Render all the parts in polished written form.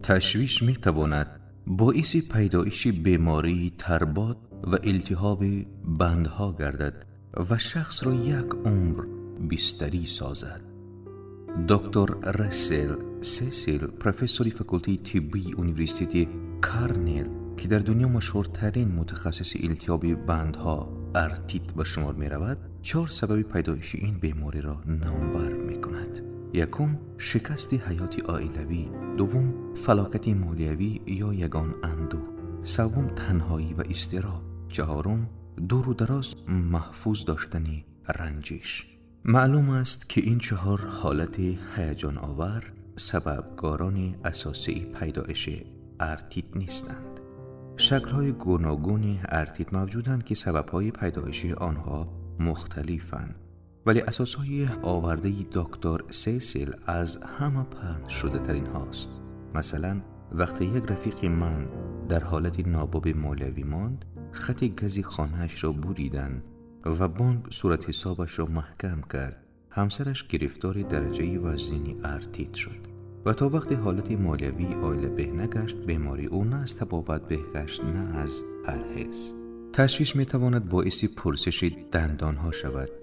Ташвиш метавонад боиси пайдоиши бемории тарбод ва илтиҳоби бандҳо гардад ва шахсро як умр бистарӣ созад. Доктор Рассел Сесил, профессори факултети тиббии университети Карнел, ки дар дунё машҳуртарин мутахассиси илтиҳоби бандҳо артит ба шумор меравад, чор сабаби пайдоиши ин бемориро номбар мекунад. Якум, шикасти ҳаёти оилавӣ. Дуввум, фалокати молиявӣ ё ягон андӯҳ. Севум, танҳоӣ ва изтироб. Чаҳорум, дуру дароз маҳфуз доштани ранҷиш. Маълум аст, ки ин чаҳор ҳолати ҳаяҷоновар сабабгорони асосии пайдоиши артит нестанд. Шаклҳои гуногуни артит мавҷуданд, ки сабабҳои пайдоиши онҳо мухталифанд, вале асосҳои овардаи доктор Сесил аз ҳама паҳншудатарин ҳост. Масалан, вақте як рафиқи ман дар ҳолати нобоби молиявӣ монд, хати гази хонаашро буриданд ва бонк суратҳисобашро маҳкам кард. Ҳамсараш гирифтори дараҷаи вазнини артит шуд ва то вақте ҳолати молиявии оила беҳ нагашт, бемории ӯ на аз табобат беҳ гашт, на аз парҳез. Ташвиш метавонад боиси пурсиши дандонҳо шавад.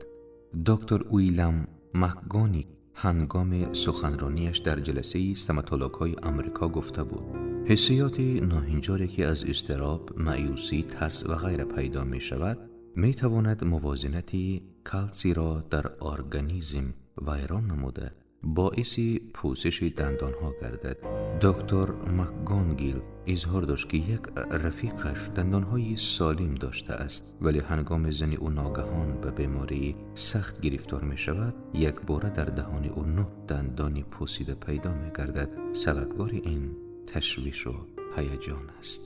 Доктор Уилям Макгоник ҳангоми суханронияш дар ҷаласаи стоматологҳои Амрико гуфта буд: ҳиссиёти ноҳинҷоре, ки аз изтироб, маъюсӣ, тарс ва ғайра пайдо мешавад, метавонад мувозинати калсиро дар организм вайрон намуда, боиси пӯсиши дандонҳо гардад. Доктор Макгонгил изҳор дошт, ки як рафиқаш дандонҳои солим доштааст, вале ҳангоми зани ӯ ногаҳон ба бемории сахт гирифтор мешавад, якбора дар даҳони ӯ 9 дандони пӯсида пайдо мегардад. Сабабгори ин ташвишу ҳаяҷон аст.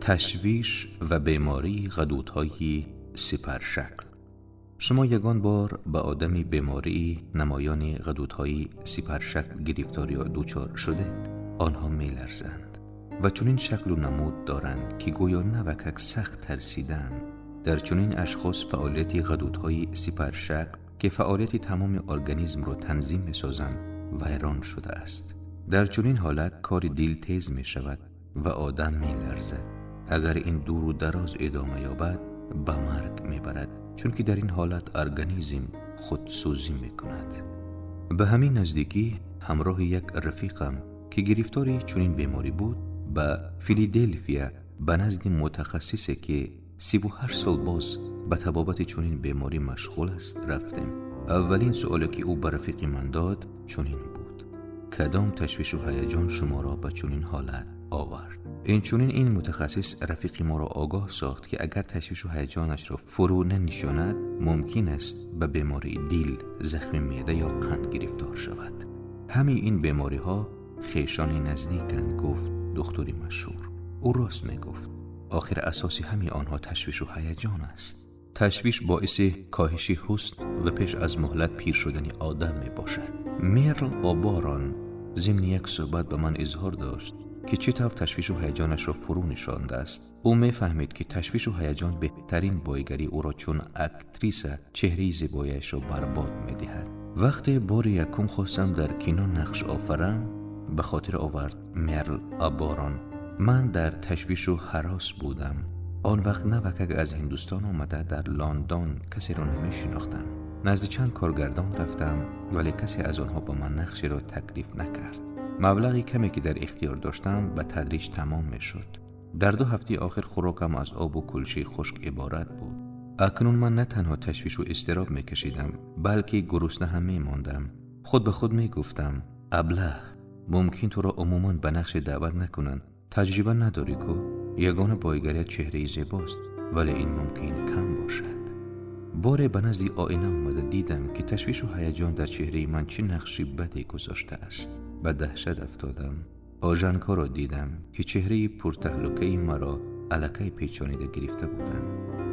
Ташвиш ва бемории ғадудҳои сипаршакл. Шумо ягон бор ба одами бемории намоёни ғадудҳои сипаршакл гирифтор ё дучор шудед? Онҳо меларзанд ва чунин шаклу намуд доранд, ки гӯё навакак сахт тарсиданд. Дар чунин ашхос фаъолияти ғадудҳои сипаршакл, ки фаъолияти тамоми организмро танзим месозанд, вайрон шудааст. Дар чунин ҳолат кори дил тез мешавад ва одам меларзад. Агар ин дуру дароз идома ёбад, ба марг мебарад, чунки дар ин ҳолат организм худсӯзӣ мекунад. Ба ҳамин наздикӣ ҳамроҳи як рафиқам, ки гирифтори чунин беморӣ буд, ба Филаделфия ба назди мутахассисе, ки 38 сол боз ба табобати чунин беморӣ машғул аст, рафтем. Аввалин суоле, ки ӯ ба рафиқи ман дод, чунин буд: кадом ташвишу ҳаяҷон шуморо ба чунин ҳолат овард? Инчунин ин мутахассис рафиқи моро огоҳ сохт, ки агар ташвишу ҳаяҷонашро фурӯ нанишонад, мумкин аст ба бемории дил, захми меъда ё қанд гирифтор шавад. Ҳамаи ин бемориҳо хешони наздиканд, гуфт духтури машҳур. Ӯ рост мегуфт. Охир асоси ҳамаи онҳо ташвишу ҳаяҷон аст. Ташвиш боиси коҳиши ҳусн ва пеш аз муҳлат пир шудани одам мебошад. Мерл Обарон зимни як суҳбат ба ман изҳор дошт, ки чӣ тавр ташвишу ҳаяҷонашро фурӯ нишондааст. Ӯ мефаҳмид, ки ташвишу ҳаяҷон беҳтарин бойгарии ӯро чун актриса чеҳраи зебояшро барбод медиҳад. Вақте бори якум хостам дар кино нақш офарам, ба хотир овард Мерл Обарон, ман дар ташвишу ҳарос будам. Он вақт навакак аз Ҳиндустон омада дар Лондон касеро намешинохтам. Назди чанд коргардон рафтам, вале касе аз онҳо ба ман нақшеро таклиф накард. Маблағи каме, ки дар ихтиёр доштам, ба тадриҷ тамом мешуд. Дар 2 ҳафтаи охир хӯрокам аз обу кулшаи хушк иборат буд. Акнун ман на танҳо ташвишу изтироб мекашидам, балки гурусна ҳам мемондам. Худ ба худ мегуфтам: аблаҳ, мумкин туро умуман ба нақше даъват накунанд. Таҷриба надорӣ ку, ягона бойгарият чеҳраи зебост, вале ин мумкин кам бошад. Боре ба назди оина омада дидам, ки ташвишу ҳаяҷон дар чеҳраи ман чӣ нақши баде гузоштааст. Ба даҳшат афтодам. Оҷанкаро дидам, ки чеҳраи пуртаҳлукаи маро аллакай печонида гирифта буданд.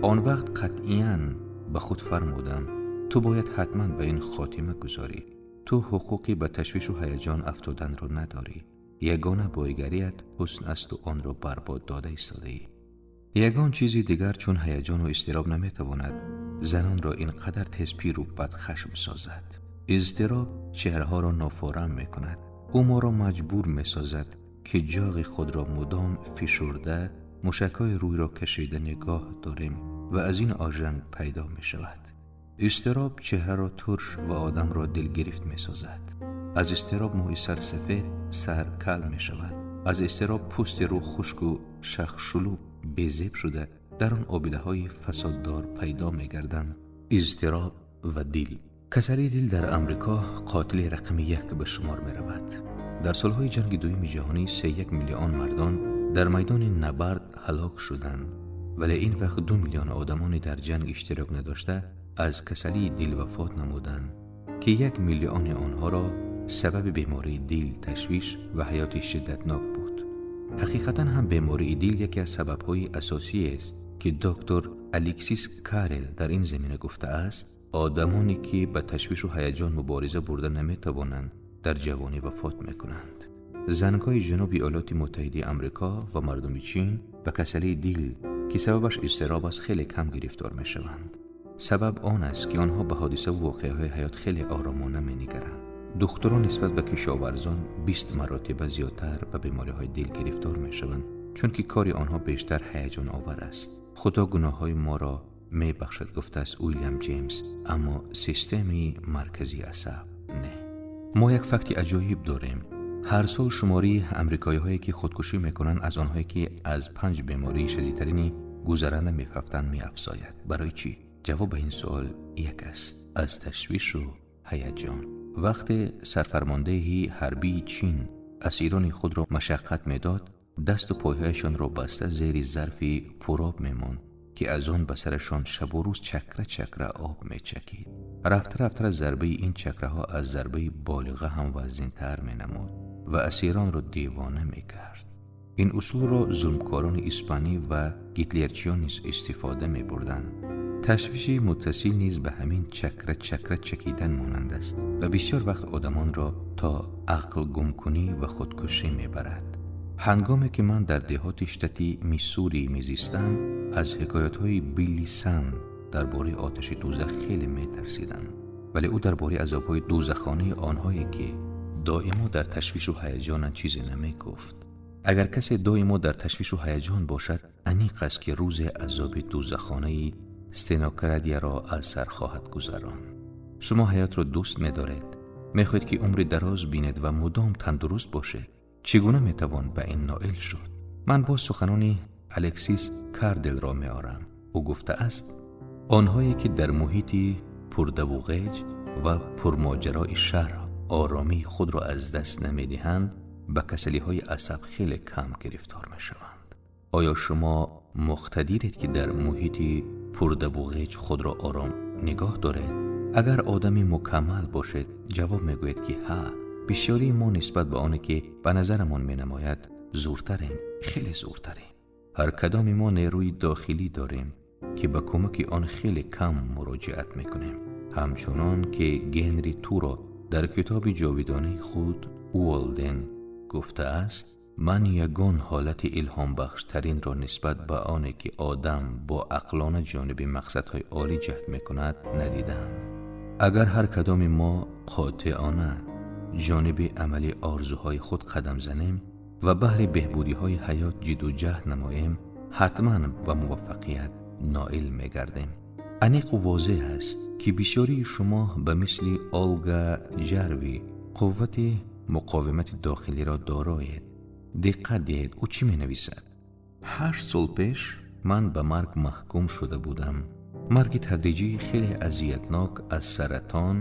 Он вақт қатъиян ба худ фармудам: ту бояд ҳатман ба ин хотима гузорӣ. Ту ҳуқуқи ба ташвишу ҳаяҷон афтоданро надорӣ. Ягона бойгарият ҳусн аст ва онро барбод дода истодаӣ. Ягон чизи дигар чун ҳаяҷону изтироб наметавонад занонро ин қадар тез пиру бадхашм созад. Изтироб чеҳраҳоро нофорам мекунад. Ӯ моро маҷбур месозад, ки ҷоғи худро мудом фишурда, мушакҳои рӯйро кашида нигоҳ дорем ва аз ин ожанг пайдо мешавад. Изтироб чеҳраро турш ва одамро дилгирифт месозад. Аз изтироб мӯи сар сафед, сар кал мешавад. Аз изтироб пӯсти рӯ хушк ва шахшулу безеб шуда, дар он обилаҳои фасоддор пайдо мегарданд. Изтироб ва дил. Касалии дил дар Амрико қотили рақами 1 ба шумор меравад. Дар солҳои ҷанги дуюми ҷаҳонӣ 31 миллион мардон дар майдони набард ҳалок шуданд, вале ин вақт 2 миллион одамоне дар ҷанг иштирок надошта аз касалии дил вафот намуданд, ки 1 миллиони онҳоро сабаби бемории дил, ташвиш ва ҳаёти шиддатнок буд. Ҳақиқатан ҳам бемории дил яке аз сабабҳои асосӣ аст ки доктор Алексис Карел дар ин замина гуфтааст: одамоне ки ба ташвишу ҳаяҷон мубориза бурда наметавонанд, дар ҷавонӣ вафот мекунанд. Зангҳои ҷануби Иёлоти Муттаҳидаи Амрико ва мардуми Чин ба касалии дил, ки сабабаш изтироб аст, хеле кам гирифтор мешаванд. Сабаб он аст ки онҳо ба ҳодиса ва воқеаҳои ҳаёт хеле оромона менигаранд. Духтурон нисбат ба кишоварзон 20 маротиба зиёдтар ба бемориҳои дил гирифтор мешаванд, чунки кори онҳо бештар ҳаяҷоновар аст. Худо гуноҳҳои моро мебахшад, гуфтааст Уилям Ҷеймс, аммо системаи марказии асаб не. Мо як факти аҷоиб дорем. Ҳар сол шумораи амрикоиҳое ки худкушӣ мекунанд аз онҳое ки аз 5 бемории шадидтарини гузаранда мефафтанд меафзояд. Барои чӣ? Ҷавоб ба ин суол як аст: аз ташвишу ҳаяҷон. Вақте сарфармондеҳи ҳарбии Чин асирони худро машаққат медод, дасту пойҳояшонро баста зери зарфи пуроб мемонд, ки аз он ба сарашон шабу рӯз чакра-чакра об мечакид. Рафта-рафта зарбаи ин чакраҳо аз зарбаи болиға ҳам вазнинтар менамуд ва асиронро девона мекард. Ин усулро зулмкорони испанӣ ва гитлерчиён низ истифода мебурданд. Ташвиши муттасил низ ба ҳамин чакра-чакра чакидан монанд аст ва бисёр вақт одамонро то ақл гумкунӣ ва худкушӣ мебарад. Ҳангоме ки ман дар деҳоти штати Миссури мезистам, аз ҳикоятҳои Билли Сан дар бораи оташи дӯзах хеле метарсидам, вале ӯ дар бораи азобҳои дӯзахонаи онҳое ки доимо дар ташвишу ҳаяҷонанд чизе намегуфт. Агар касе доимо дар ташвишу ҳаяҷон бошад, аниқ аст ки рӯзе азоби дӯзахонаи стенокардияро аз сар хоҳад гузаронд. Шумо ҳаётро дӯст медоред, мехоҳед ки умри дароз бинед ва мудом тандуруст бошед. Чӣ гуна метавон ба ин ноил шуд? Ман боз суханони Алексис Карделро меорам. Ӯ гуфтааст: онҳое ки дар муҳити пурдавуғеҷ ва пурмоҷарои шаҳр оромии худро аз даст намедиҳанд, ба касалиҳои асаб хеле кам гирифтор мешаванд. Оё шумо муқтадиред ки дар муҳити пурдавуғеҷ худро ором нигоҳ доред? Агар одами мукаммал бошед, ҷавоб мегӯед ки ҳа. Бисёрии мо нисбат ба оне ки ба назарамон менамояд зуртарем, хеле зуртарем. Ҳар кадоми мо нерӯи дохилӣ дорем ки ба кӯмаки он хеле кам муроҷиат мекунем. Ҳамчунон ки Генри Туро дар китоби ҷовидонаи худ Уолден гуфтааст: ман ягон ҳолати илҳомбахштаринро нисбат ба оне ки одам бо ақлона ҷониби мақсадҳои олӣ ҷаҳд мекунад надидам. Агар ҳар кадоми мо қотеона ҷониби амали орзуҳои худ қадам занем ва баҳри беҳбудиҳои ҳаёт ҷидду ҷаҳд намоем, ҳатман ба муваффақият ноил мегардем. Аниқу возеҳ аст ки бисёрии шумо ба мисли Олга Ҷарви қуввати муқовимати дохилиро дороед. Диққат диҳед, ӯ чӣ менависад: 8 сол пеш ман ба марг маҳкум шуда будам. Марги тадриҷии хеле азиятнок аз саратон.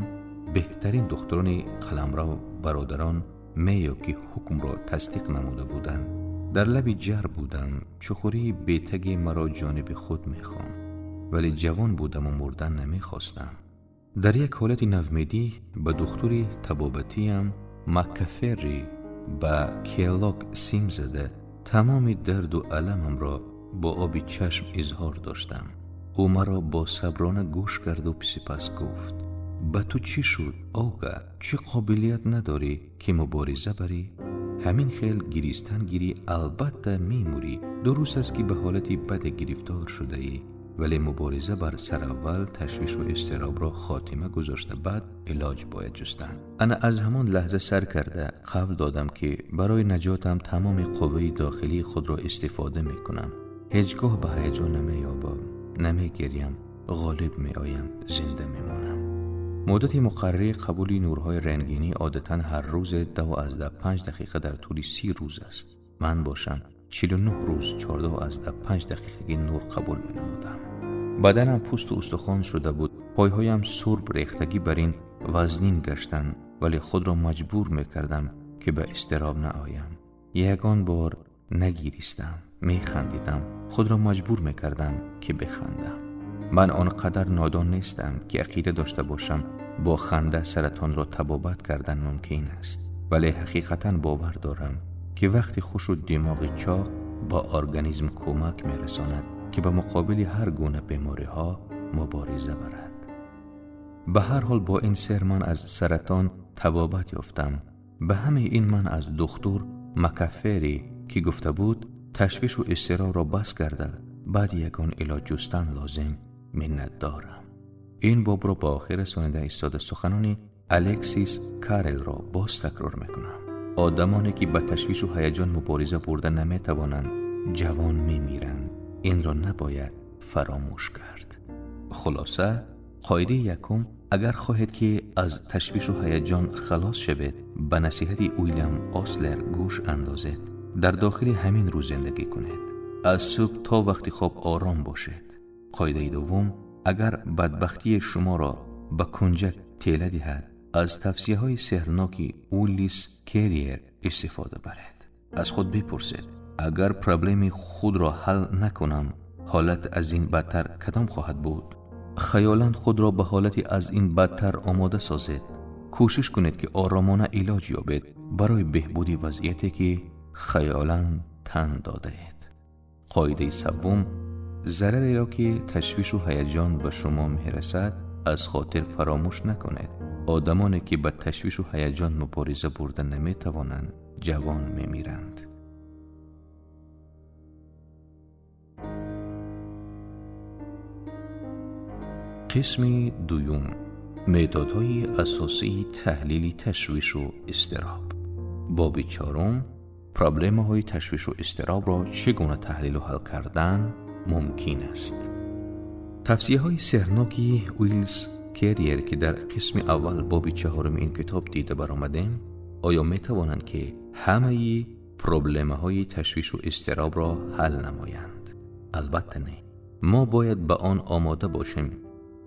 Беҳтарин духтурони қаламрав бародарон Мейо ки ҳукмро тасдиқ намуда буданд. Дар лаби ҷар будам, чуқурии бетаге маро ҷониби худ мехонд, вале ҷавон будаму мурдан намехостам. Дар як ҳолати навмедӣ ба духтури табобатиям Маккаферри ба Келлог сим зада тамоми дарду аламамро бо оби чашм изҳор доштам. Ӯ маро бо саброна гӯш карду сипас гуфт: ба ту чӣ шуд, Олга? Чӣ қобилият надорӣ ки мубориза барӣ? Ҳамин хел гиристан гирӣ, албатта мемурӣ. Дуруст аст ки ба ҳолати баде гирифтор шудаӣ, вале мубориза бар сараввал ташвишу изтиробро хотима гузошта баъд илоҷ бояд ҷустан. Ана аз ҳамон лаҳза сар карда қавл додам, ки барои наҷотам тамоми қувваи дохилии худро истифода мекунам. Ҳеҷ гоҳ ба ҳаяҷон намеёбам, намегирям, ғолиб меоям, зинда мемонам. Муддати муқаррарии қабули нурҳои рентгенӣ одатан ҳар рӯз 2.5 дақиқа дар тӯли 30 рӯз аст. Ман бошам 49 рӯз 14.5 дақиқаги нур қабул менамудам. Баданам пӯсту устухон шуда буд, пойҳоям сурб рехтагӣ бар ин вазнин гаштанд, вале худро маҷбур мекардам, ки ба изтироб наоям. Ягон бор нагиристам, механдидам, худро маҷбур мекардам, ки бихандам. Ман он қадар нодон нестам, ки ақида дошта бошам бо ханда саратонро табобат кардан мумкин аст, вале ҳақиқатан бовар дорам, ки вақти хушу димоғи чоқ ба организм кӯмак мерасонад, ки ба муқобили ҳар гуна бемориҳо мубориза барад. Ба ҳар ҳол бо ин сер ман аз саратон табобат ёфтам. Ба ҳамаи ин ман аз духтур Макафери, ки гуфта буд ташвишу изтиробро бас карда баъд ягон илоҷ ҷустан лозим, миннат дорам. Ин бобро ба охир расонида истода суханони Алексис Карелро боз такрор мекунам. Одамоне ки ба ташвишу ҳаяҷон мубориза бурда наметавонанд, ҷавон мемиранд. Инро набояд фаромӯш кард. Хулоса, қоидаи якум: агар хоҳед, ки аз ташвишу ҳаяҷон халос шавед, ба насиҳати Уилям Ослер гӯш андозед. Дар дохили ҳамин рӯз зиндагӣ кунед. Аз субҳ то вақти хоб ором бошед. Қоидаи дуввум: агар бадбахтии шуморо ба кунҷак тела диҳад, аз тавсияҳои сеҳрноки Улис Керриер истифода баред. Аз худ бипурсед: агар проблеми худро ҳал накунам, ҳолат аз ин бадтар кадом хоҳад буд? Хаёлан худро ба ҳолати аз ин бадтар омода созед. Кӯшиш кунед, ки оромона илоҷ ёбед барои беҳбуди вазъияте, ки хаёлан тан додаед. Қоидаи севум: зарареро, ки ташвишу ҳаяҷон ба шумо мерасад, аз хотир фаромӯш накунед. Одамоне, ки ба ташвишу ҳаяҷон мубориза бурда наметавонанд, ҷавон мемиранд. Қисми дуюм: методҳои асосии таҳлили ташвишу изтироб. Боби чорум: проблемаҳои ташвишу изтиробро чӣ гуна таҳлилу ҳал кардан мумкин аст. Тавсияҳои сеҳрноки Уилс Керриер, ки дар қисми аввал боби чаҳоруми ин китоб дида баромадем, оё метавонанд, ки ҳамаи проблемаҳои ташвишу изтиробро ҳал намоянд? Албатта не. Мо бояд ба он омода бошем,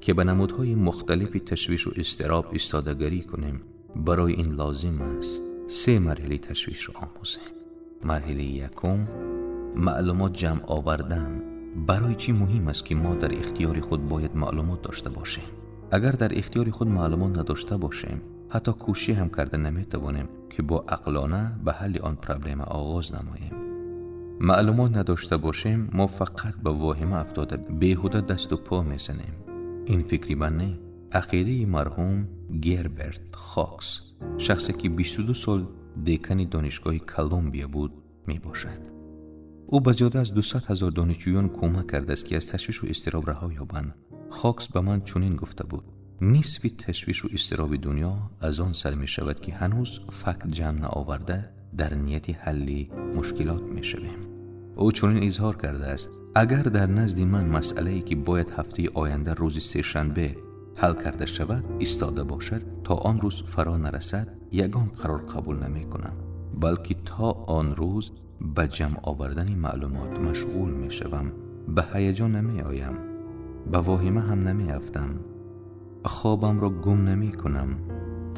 ки ба намудҳои мухталифи ташвишу изтироб истодагарӣ кунем. Барои ин лозим аст се марҳилаи ташвишро омӯзем. Марҳилаи якум: маълумот ҷамъ овардан. Барои чӣ муҳим аст, ки мо дар ихтиёри худ бояд маълумот дошта бошем? Агар дар ихтиёри худ маълумот надошта бошем, ҳатто кӯшиш ҳам карда наметавонем, ки бо ақлона ба ҳалли он проблема оғоз намоем. Маълумот надошта бошем, мо фақат ба воҳима афтода беҳуда дасту по мезанем. Ин фикри ман не, ақидаи марҳум Герберт Хокс, шахсе ки 22 сол декани донишгоҳи Колумбия буд, мебошад. Ӯ ба зиёда аз 200 ҳазор донишҷӯён кӯмак кардааст, ки аз ташвишу изтироб раҳо ёбанд. Хокс ба ман чунин гуфта буд: нисфи ташвишу изтироби дунё аз он сар мешавад, ки ҳанӯз факт ҷамъ наоварда дар нияти ҳалли мушкилот мешавем. Ӯ чунин изҳор кардааст: агар дар назди ман масъалае, ки бояд ҳафтаи оянда рӯзи сешанбе ҳал карда шавад, истода бошад, то он рӯз фаро нарасад, ягон қарор қабул намекунам, балки то он рӯз ба ҷамъ овардани маълумот машғул мешавам, ба ҳаяҷон намеоям, ба воҳима ҳам намеафтам, хобамро гум намекунам,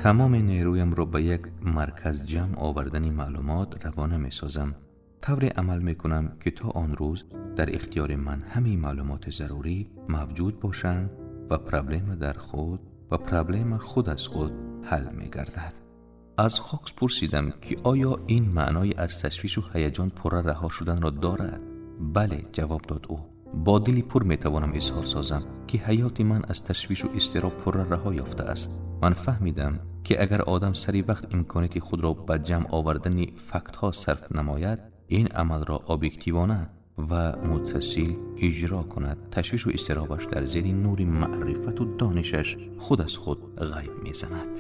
тамоми нерӯямро ба як марказ ҷамъ овардани маълумот равона месозам. Тавре амал мекунам, ки то он рӯз дар ихтиёри ман ҳамаи маълумоти зарурӣ мавҷуд бошанд ва проблема худ аз худ ҳал мегардад. Аз Хокс пурсидам, ки оё ин маънои аз ташвишу ҳаяҷон пурра раҳо шуданро дорад? Бале, ҷавоб дод ӯ. Бо дили пур метавонам изҳор созам, ки ҳаёти ман аз ташвишу изтироб пурра раҳо ёфтааст. Ман фаҳмидам, ки агар одам сари вақт имконияти худро ба ҷамъ овардани фактҳо сарф намояд, ин амалро объективона ва муттасил иҷро кунад, ташвишу изтиробаш дар зери нури маърифату донишаш худ аз худ ғайб мезанад.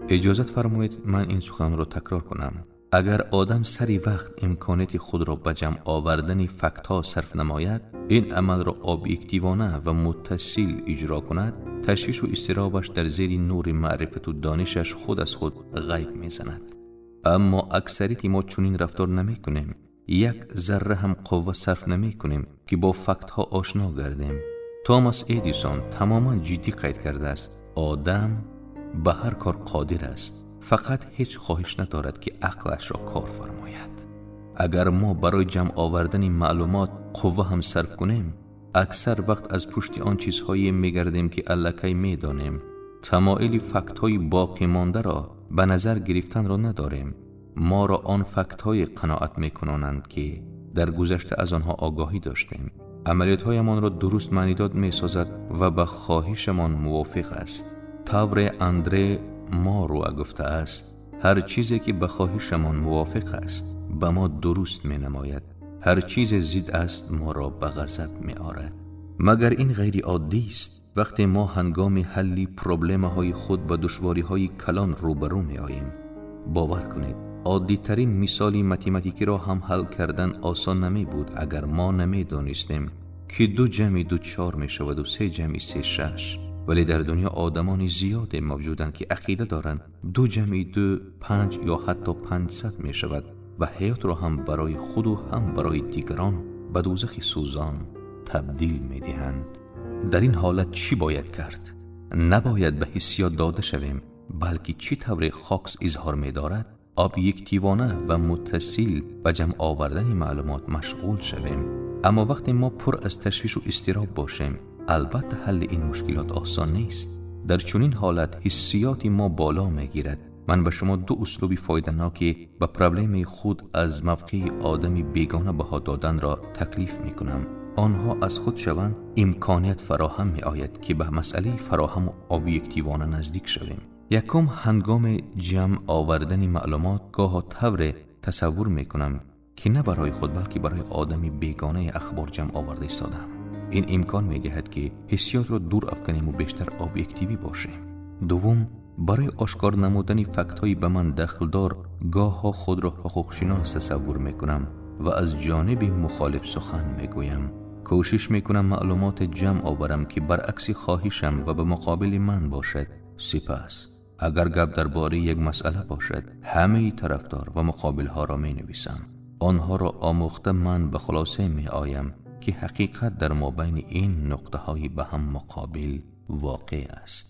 Иҷозат фармоед ман ин суханро такрор кунам. Агар одам сари вақт имконияти худро ба ҷамъ овардани фактҳо сарф намояд, ин амалро объективона ва муттасил иҷро кунад, ташвишу изтиробаш дар зери нури маърифату донишаш худ аз худ ғайб мезанад. Аммо аксарияти мо чунин рафтор намекунем. Як зарра ҳам қувва сарф намекунем ки бо фактҳо ошно гардем. Томас Эдисон тамоман ҷиддӣ қайд кардааст: одам ба ҳар кор қодир аст, фақат ҳеҷ хоҳиш надорад ки ақлашро кор фармояд. Агар мо барои ҷамъ овардани маълумот қувва ҳам сарф кунем, аксар вақт аз пушти он чизҳое мегардем ки аллакай медонем. Тамоили фактҳои боқӣ мондаро ба назар гирифтанро надорем. Моро он фактҳое қаноат мекунонанд ки дар гузашта аз онҳо огоҳӣ доштем. Амалиётҳоямонро дуруст маънидод месозад ва ба хоҳишамон мувофиқ аст. Тавре Андре Моруа гуфтааст, ҳар чизе ки ба хоҳишамон мувофиқ аст ба мо дуруст менамояд, ҳар чизе зид аст моро ба ғазаб меорад. Магар ин ғайриоддист? Вақте мо ҳангоми ҳалли проблемаҳои худ ба душвориҳои калон рӯбарӯ меоем, бовар кунед, оддитарин мисоли математикиро ҳам ҳал кардан осон намебуд агар мо намедонистем ки 2 ҷамъи 2 4 мешаваду 3 ҷамъи 3 6. Вале дар дунё одамони зиёде мавҷуданд ки ақида доранд 2 ҷамъи 2 5 ё ҳатто 500 мешавад ва ҳаётро ҳам барои худу ҳам барои дигарон ба дӯзахи сӯзон табдил медиҳанд. Дар ин ҳолат чӣ бояд кард? Набояд ба ҳиссиёт дода шавем, балки чӣ тавре Хокс изҳор медорад, объективона ва муттасил ба ҷамъ овардани маълумот машғул шавем. Аммо вақте мо пур аз ташвишу изтироб бошем, албатта ҳалли ин мушкилот осон нест. Дар чунин ҳолат ҳиссиёти мо боло мегирад. Ман ба шумо ду услуби фоиданоки ба проблемаи худ аз мавқеи одами бегона баҳо доданро таклиф мекунам. Онҳо аз худ шаванд, имконият фароҳам меояд ки ба масъалаи фароҳаму объективона наздик шавем. Якум, ҳангоми ҷамъ овардани маълумот гоҳо тавре тасаввур мекунам ки на барои худ, балки барои одами бегонаи ахбор ҷамъ оварда истодам. Ин имкон медиҳад ки ҳиссиётро дур афканему бештар объективӣ бошем. Дуввум, барои ошкор намудани фактҳои ба ман дахлдор гоҳҳо худро ҳуқуқшинос тасаввур мекунам ва аз ҷониби мухолиф сухан мегӯям. Кӯшиш мекунам маълумоте ҷамъ оварам ки баръакси хоҳишам ва ба муқобили ман бошад. Сипас агар гап дар бораи як масъала бошад, ҳамаи тарафдор ва муқобилҳоро менависам. Онҳоро омӯхта ман ба хулоса меоям ки ҳақиқат дар мобайни ин нуқтаҳои ба ҳам муқобил воқеъ аст.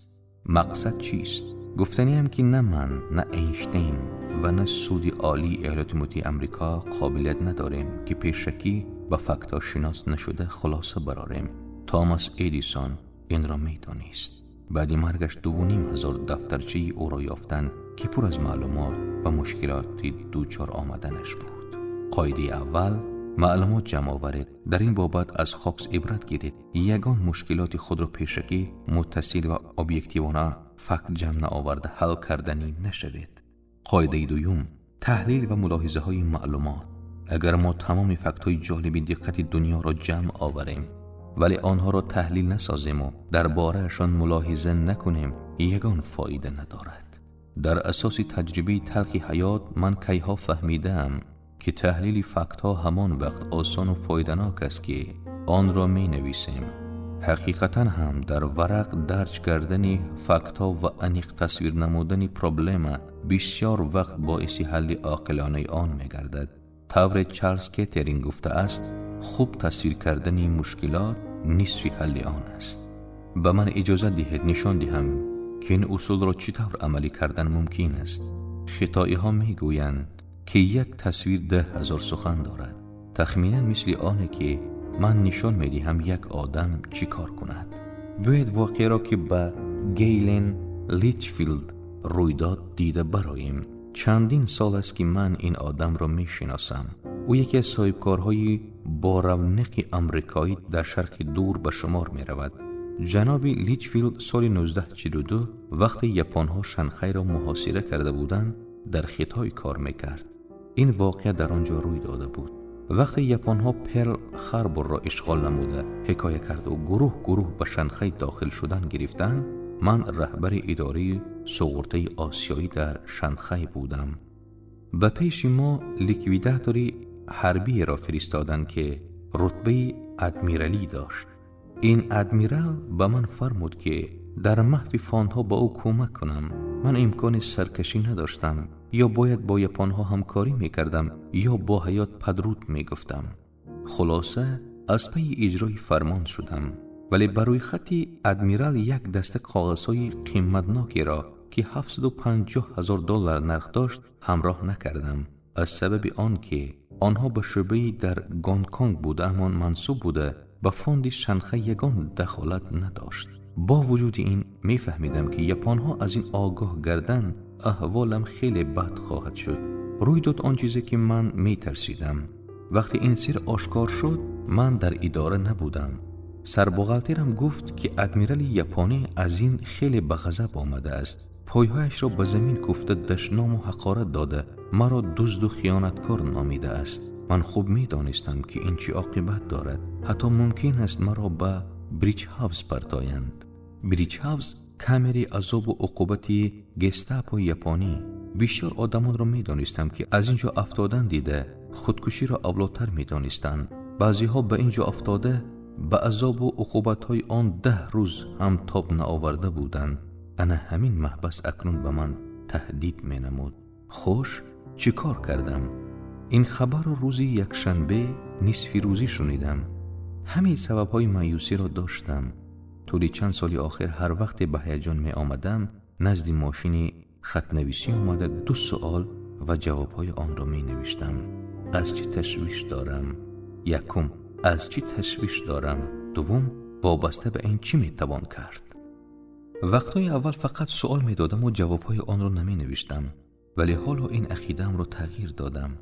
Мақсад чист? Гуфтаниам ки на ман, на Эйнштейн ва на суди олии Иёлоти Муттаҳидаи Амрико қобилият надорем ки пешакӣ ба фактҳо шинос нашуда хулоса барорем. Томас Эдисон инро медонист. Баъди маргаш 2500 дафтарчаи ӯро ёфтанд ки пур аз маълумот ва мушкилоти дучор омаданаш буд. Қоидаи аввал: маълумот ҷамъ оваред. Дар ин бобат аз Хокс ибрат гиред. Ягон мушкилоти худро пешакӣ муттасил ва объективона факт ҷамъ наоварда ҳал карданӣ нашавед. Қоидаи дуюм: таҳлил ва мулоҳизаҳои маълумот. Агар мо тамоми фактҳои ҷолиби диққати дунёро ҷамъ оварем, вале онҳоро таҳлил насозему дар бораашон мулоҳиза накунем, ягон фоида надорад. Дар асоси таҷрибаи талхи ҳаёт ман кайҳо фаҳмидаам ки таҳлили фактҳо ҳамон вақт осону фоиданок аст ки онро менависем. Ҳақиқатан ҳам дар варақ дарҷ кардани фактҳо ва аниқ тасвир намудани проблема бисёр вақт боиси ҳалли оқилонаи он мегардад. Тавре Чарлз Кеттеринг гуфтааст, хуб тасвир кардани мушкилот нисфи ҳалли он аст. Ба ман иҷозат диҳед нишон диҳам ки ин усулро чӣ тавр амалӣ кардан мумкин аст. Хитоиҳо мегӯянд ки як тасвир 10,000 сухан дорад. Тахминан мисли оне ки ман нишон медиҳам як одам чӣ кор кунад. Биёед воқеаро ки ба Гейлен Личфилд рӯй дод дида бароем. Чандин сол аст ки ман ин одамро мешиносам. Ӯ яке аз соҳибкорҳои боравнақи амрикоӣ дар шарқи дур ба шумор меравад. Ҷаноби Личфилд соли 1942 вақте японҳо Шанхайро муҳосира карда буданд, дар Хитой кор мекард. Ин воқеа дар он ҷо рӯй дода буд. Вақте японҳо Перл Харборро ишғол намуда, ҳикоя кард ва гурӯҳ гурӯҳ ба Шанхай дохил шудан гирифтанд, ман раҳбари идораи суғуртаи осиёӣ дар Шанхай будам. Ба пеши мо ликвидатори ҳарбиеро фиристоданд, ки рутбаи адмиралӣ дошт. Ин адмирал ба ман фармуд, ки дар маҳви фондҳо ба ӯ кӯмак кунам. Ман имкони саркашӣ надоштам. Ё бояд бо японҳо ҳамкорӣ мекардам, ё бо ҳаёт падруд мегуфтам. Хулоса, аз пайи иҷрои фармон шудам, вале ба рӯйхати адмирал як даста коғазҳои қиматнокеро, ки $750,000 нарх дошт, ҳамроҳ накардам, аз сабаби он ки онҳо ба шӯъбаи дар Гонконг будаамон мансуб буда, ба фонди Шанхай ягон дахолат надошт. Бо вуҷуди ин мефаҳмидам, ки японҳо аз ин огоҳ гардан аҳволам хеле бад хоҳад шуд. Рӯй дод он чизе, ки ман метарсидам. Вақте ин сир ошкор шуд, ман дар идора набудам. Сарбуғалтерам гуфт, ки адмирали японӣ аз ин хеле ба ғазаб омадааст. Пойҳояшро ба замин куфта, дашному ҳақорат дода, маро дузду хиёнаткор номидааст. Ман хуб медонистам, ки ин чӣ оқибат дорад. Ҳатто мумкин аст маро ба Бриҷ-ҳавз партоянд. Бриҷ-ҳавз камери азобу уқубати гестапои японӣ. Бисёр одамонро медонистам, ки аз ин ҷо афтодан дида худкуширо авлотар медонистанд. Баъзеҳо ба ин ҷо афтода ба азобу уқубатҳои он 10 рӯз ҳам тоб наоварда буданд. Ана ҳамин маҳбас акнун ба ман таҳдид менамуд. Хуш, чӣ кор кардам? Ин хабарро рӯзи якшанбе нисфи рӯзӣ шунидам. Ҳамаи сабабҳои маъюсиро доштам. Тӯли чанд соли охир ҳар вақте ба ҳаяҷон меомадам, назди мошини хатнависӣ омада 2 суол ва ҷавобҳои онро менавиштам. Аз чӣ ташвиш дорам? Якум, аз чӣ ташвиш дорам? Дуввум, вобаста ба ин чӣ метавон кард? Вақтҳои аввал фақат суол медодаму ҷавобҳои онро наменавиштам, вале ҳоло ин ақидаамро тағйир додам.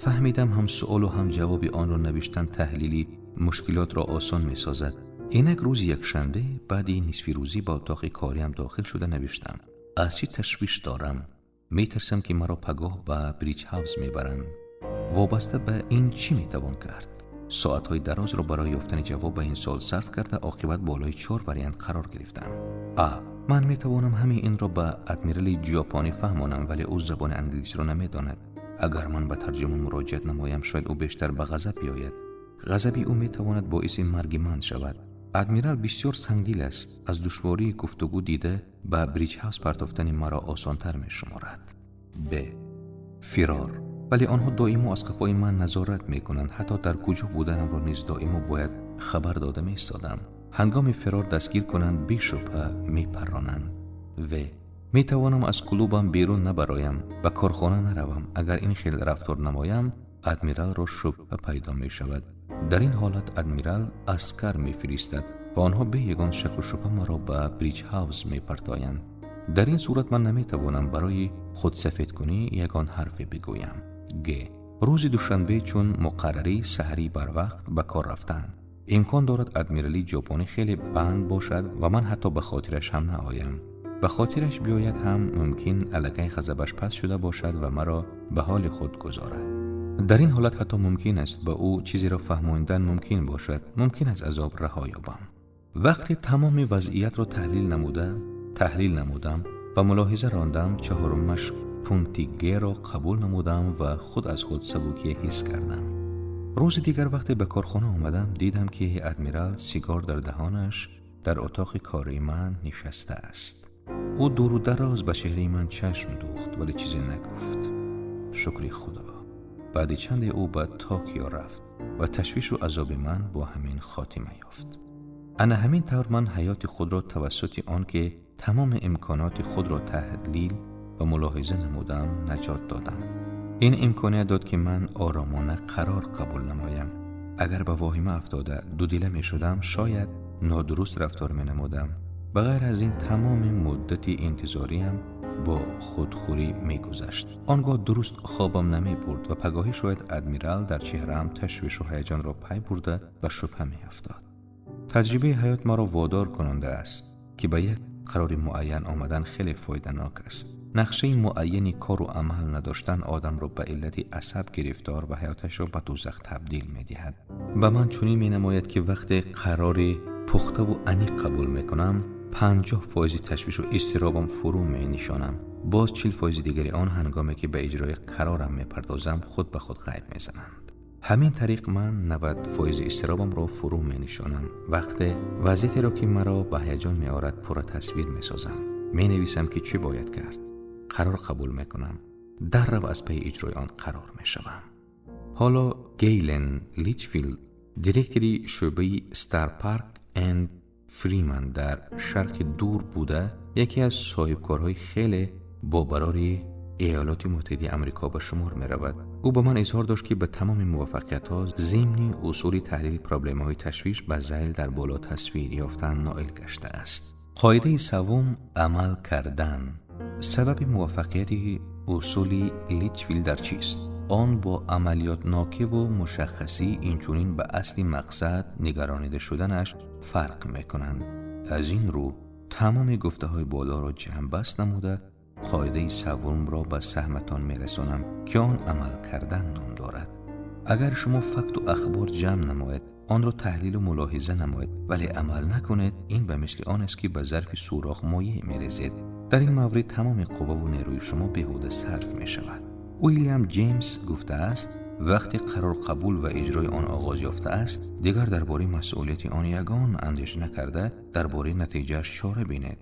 Фаҳмидам, ҳам суолу ҳам ҷавоби онро навиштан таҳлили мушкилотро осон месозад. Инак рӯзи якшанбе баъди нисфи рӯзӣ ба отоқи кориам дохил шуда навиштам. Аз чӣ ташвиш дорам? Метарсам, ки маро пагоҳ ба Бриҷ-ҳавз мебаранд. Вобаста ба ин чӣ метавон кард? Соатҳои дарозро барои ёфтани ҷавоб ба ин суол сарф карда, оқибат болои 4 вариант қарор гирифтам. А. Ман метавонам ҳамаи инро ба адмирали ҷопонӣ фаҳмонам, вале ӯ забони англисиро намедонад. Агар ман ба тарҷумон муроҷиат намоям, шояд ӯ бештар ба ғазаб биёяд. Ғазаби ӯ метавонад боиси марги ман шавад. Адмирал бисёр сангдил аст. Аз душвории гуфтугӯ дида ба Бриҷ-ҳавз партофтани маро осонтар мешуморад. Б. Фирор. Вале онҳо доимо аз қафои ман назорат мекунанд. Ҳатто дар куҷо буданамро низ доимо бояд хабар дода меистодам. Ҳангоми фирор дастгир кунанд, бешубҳа мепарронанд. В. Метавонам аз клубам берун набароям, ба корхона наравам. Агар ин хел рафтор намоям, адмиралро шубҳа пайдо мешавад. Дар ин ҳолат адмирал аскар мефиристад ва онҳо бе ягон шаку шубҳа маро ба Бриҷ-ҳавз мепартоянд. Дар ин сурат ман наметавонам барои худсафедкунӣ ягон ҳарфе бигӯям. Г. Рӯзи душанбе чун муқаррарӣ саҳарӣ барвақт ба кор рафтан. Имкон дорад адмирали ҷопонӣ хеле банд бошад ва ман ҳатто ба хотираш ҳам наоям. Ба хотираш биёяд ҳам мумкин аллакай ғазабаш пас шуда бошад ва маро ба ҳоли худ гузорад. Дар ин ҳолат ҳатто мумкин аст ба ӯ чизеро фаҳмондан мумкин бошад. Мумкин аст азоб раҳо ёбам. Вақте тамоми вазъиятро таҳлил намудам ва мулоҳиза рондам, чаҳорумаш пункти Г-ро қабул намудам ва худ аз худ сабукие ҳис кардам. Рӯзи дигар вақте ба корхона омадам, дидам, ки адмирал сигор дар даҳонаш дар отоқи кори ман нишастааст. Ӯ дуру дароз ба чеҳраи ман чашм дӯхт, вале чизе нагуфт. Шукри Худо. Баъди чанде ӯ ба Токио рафт ва ташвишу азоби ман бо ҳамин хотима ёфт. Ана ҳамин тавр ман ҳаёти худро тавассути он ки тамоми имконоти худро таҳлил ва мулоҳиза намудам, наҷот додам. Ин имконият дод, ки ман оромона қарор қабул намоям. Агар ба воҳима афтода дудила мешудам, шояд нодуруст рафтор менамудам. Ба ғайр аз ин тамоми муддати интизориам бо худхӯрӣ мегузашт. Он гоҳ дуруст хобам намебурд ва пагоҳӣ шояд адмирал дар чеҳраам ташвишу ҳаяҷонро пай бурда ба шубҳа меафтод. Таҷрибаи ҳаёт маро водор кунонда аст, ки ба як қарори муайян омадан хеле фоиданок аст. Нақшаи муайяни кору амал надоштан одамро ба иллати асаб гирифтор ва ҳаёташро ба дӯзах табдил медиҳад. Ба ман чунин менамояд, ки вақте қарори пухтаву аниқ қабул мекунам, 50% ташвишу изтиробам фурӯ менишонам. Боз 40% дигари он ҳангоме ки ба иҷрои қарорам мепардозам, худ ба худ ғайб мезананд. Ҳамин тариқ ман 90% изтиробамро фурӯ менишонам. Вақте вазъиятеро, ки маро ба ҳаяҷон меорад, пурра тасвир месозам. Менависам, ки чӣ бояд кард. Қарор қабул мекунам. Даррав аз пайи иҷрои он қарор мешавам. Ҳоло Гейлен Личфилд, директори шӯъбаи Стар Парк энд Фриман дар Шарқи Дур буда, яке аз соҳибкорҳои хеле бобарори Иёлоти Муттаҳидаи Амрико ба шумор меравад. Ӯ ба ман изҳор дошт, ки ба тамоми муваффақиятҳо зимни усули таҳлили проблемаҳои ташвиш ба зайл дар боло тасвир ёфтан ноил гаштааст. Қоидаи севум: амал кардан. Сабаби муваффақияти усули Личфилд дар чист? Он бо амалиётнокиву мушаххасӣ, инчунин ба асли мақсад нигаронида шуданаш фарқ мекунанд. Аз ин рӯ тамоми гуфтаҳои болоро ҷамъбаст намуда, қоидаи севумро ба саҳматон мерасонам, ки он амал кардан ном дорад. Агар шумо факту ахбор ҷамъ намоед, онро таҳлилу мулоҳиза намоед, вале амал накунед, ин ба мисли он аст, ки ба зарфи сӯрох моеъ мерезед. Дар ин маврид тамоми қувваву нерӯи шумо беҳуда сарф мешавад. Уилям Ҷеймс гуфтааст, вақте қарор қабул ва иҷрои он оғоз ёфтааст, дигар дар бораи масъулияти он ягон андеша накарда, дар бораи натиҷааш чора бинед.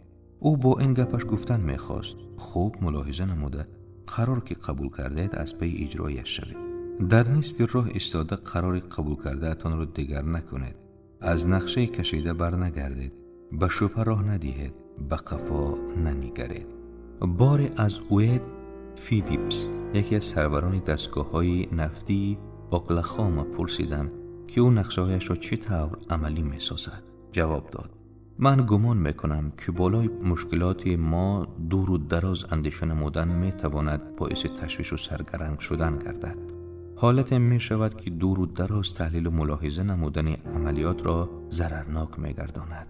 Ӯ бо ин гапаш гуфтан мехост: хуб мулоҳиза намуда, қарор ки қабул кардаед, аз пайи иҷрояш шавед. Дар нисфи роҳ истода қарори қабул кардаатонро дигар накунед. Аз нақшаи кашида барнагардед, ба шубҳа роҳ надиҳед, ба қафо нанигаред. Боре аз Уэд Филипс, яке аз сарварони дастгоҳҳои нафтии Оклахома, пурсидам, ки ӯ нақшаҳояшро чӣ тавр амалӣ месозад. Ҷавоб дод: ман гумон мекунам, ки болои мушкилоти мо дуру дароз андеша намудан метавонад боиси ташвишу саргаранг шудан гардад. Ҳолате мешавад, ки дуру дароз таҳлилу мулоҳиза намудани амалиётро зарарнок мегардонад.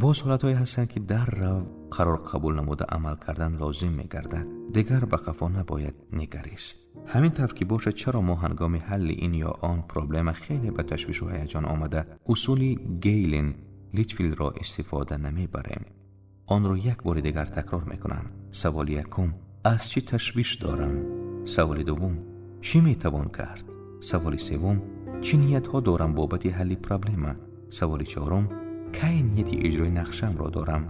Боз ҳолатҳое ҳастанд, ки даррав қарор қабул намуда амал кардан лозим мегардад. Дигар ба қафо набояд нигарист. Ҳамин тавр ки бошад, чаро мо ҳангоми ҳалли ин ё он проблема хеле ба ташвишу ҳаяҷон омада, усули Гейлен Личфилдро истифода намебарем? Онро як бори дигар такрор мекунам. Саволи якум: аз чӣ ташвиш дорам? Саволи дуввум: чӣ метавон кард? Саволи севум: чӣ ниятҳо дорам бобати ҳалли проблема? Саволи чорум: кай нияти иҷрои нақшаамро дорам?